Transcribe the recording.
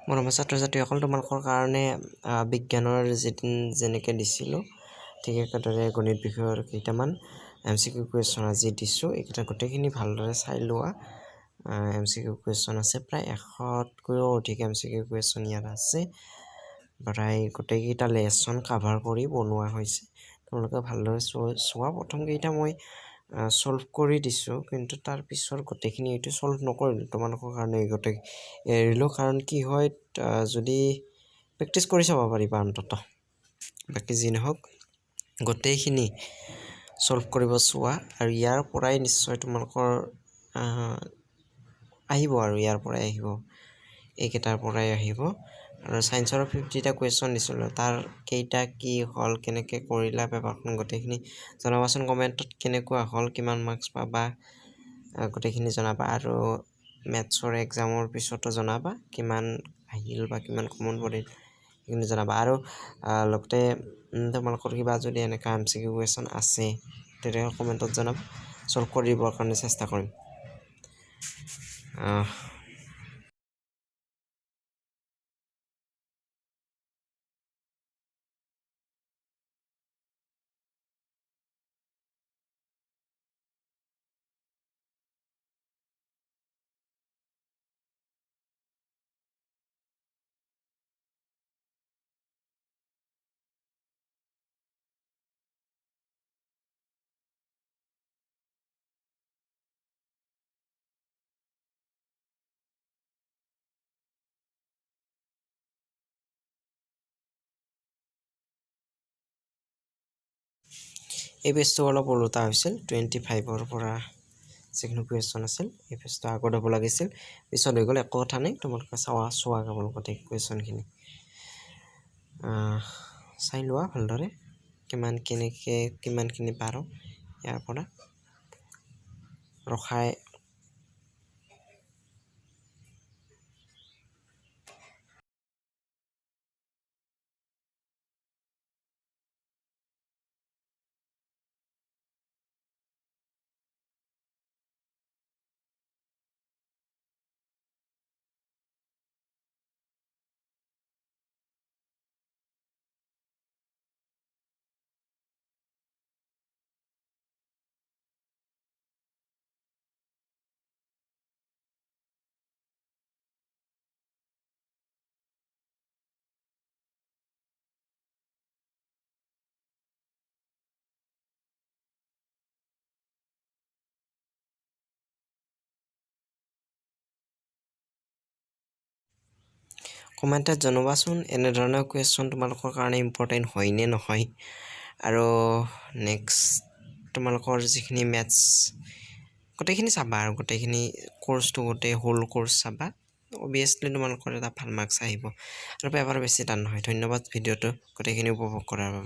মৰমৰ ছাত্ৰ ছাত্ৰীসকল, তোমালোকৰ কাৰণে বিজ্ঞানৰ যিদিন যেনেকৈ দিছিলোঁ, ঠিক একেদৰে গণিত বিষয়ৰ কেইটামান এমচিকিউ কুৱেশ্যন আজি দিছোঁ। এইকেইটা গোটেইখিনি ভালদৰে চাই লোৱা। এমচিকিউ কুৱেশ্যন আছে প্ৰায় 100তকৈও অধিক এমচিকিউ কুৱেশ্যন ইয়াত আছে। প্ৰায় গোটেইকেইটা লেচন কাভাৰ কৰি বনোৱা হৈছে। তোমালোকে ভালদৰে চোৱা। প্ৰথমকেইটা মই ছল্ভ কৰি দিছোঁ, কিন্তু তাৰ পিছৰ গোটেইখিনি এইটো ছল্ভ নকৰিলোঁ, তোমালোকৰ কাৰণে এই গোটেই এৰিলোঁ। কাৰণ কি হয়, যদি প্ৰেক্টিচ কৰি চাব পাৰিবা অন্ততঃ। বাকী যি নহওক, গোটেইখিনি ছল্ভ কৰিব চোৱা আৰু ইয়াৰ পৰাই নিশ্চয় তোমালোকৰ আহিব আৰু ইয়াৰ পৰাই আহিব, এইকেইটাৰ পৰাই আহিব। আৰু ছায়েন্সৰ 50টা কুৱেশ্যন দিছিলোঁ, তাৰ কেইটা কি হ'ল, কেনেকৈ কৰিলা পেপাৰখন, গোটেইখিনি জনাবাচোন কমেণ্টত। কেনেকুৱা হ'ল, কিমান মাৰ্কছ পাবা, গোটেইখিনি জনাবা। আৰু মেথছৰ এক্সামৰ পিছতো জনাবা কিমান আহিল বা কিমান কমন পৰিল, সেইখিনি জনাবা। আৰু লগতে তোমালোকৰ কিবা যদি এনেকুৱা এমচিকিউ কুৱেশ্যন আছে, তেতিয়াহ'লে কমেণ্টত জনাবা, ছল্ভ কৰি দিবৰ কাৰণে চেষ্টা কৰিম। এই পেজটো অলপ ওলোটা হৈছিল। 25ৰ পৰা যিখিনি কুৱেশ্যন আছিল, এই পেজটো আগত হ'ব লাগিছিল, পিছত হৈ গ'ল। একো কথা নাই। তোমালোকে চোৱা, চোৱা কেৱল গোটেই কুৱেশ্যনখিনি চাই লোৱা ভালদৰে, কিমান কেনেকৈ কিমানখিনি পাৰোঁ ইয়াৰ পৰা ৰখাই। কমেণ্টত জনাবাচোন, এনেধৰণৰ কুৱেশ্যন তোমালোকৰ কাৰণে ইম্পৰ্টেণ্ট হয়নে নহয়। আৰু নেক্সট তোমালোকৰ যিখিনি মেথছ, গোটেইখিনি চাবা আৰু গোটেইখিনি কৰ্চটো, গোটেই হোল কৰ্চ চাবা। অভিয়াছলি তোমালোকৰ এটা ভাল মাৰ্কছ আহিব আৰু পেপাৰ বেছি টান নহয়। ধন্যবাদ ভিডিঅ'টো গোটেইখিনি উপভোগ কৰাৰ বাবে।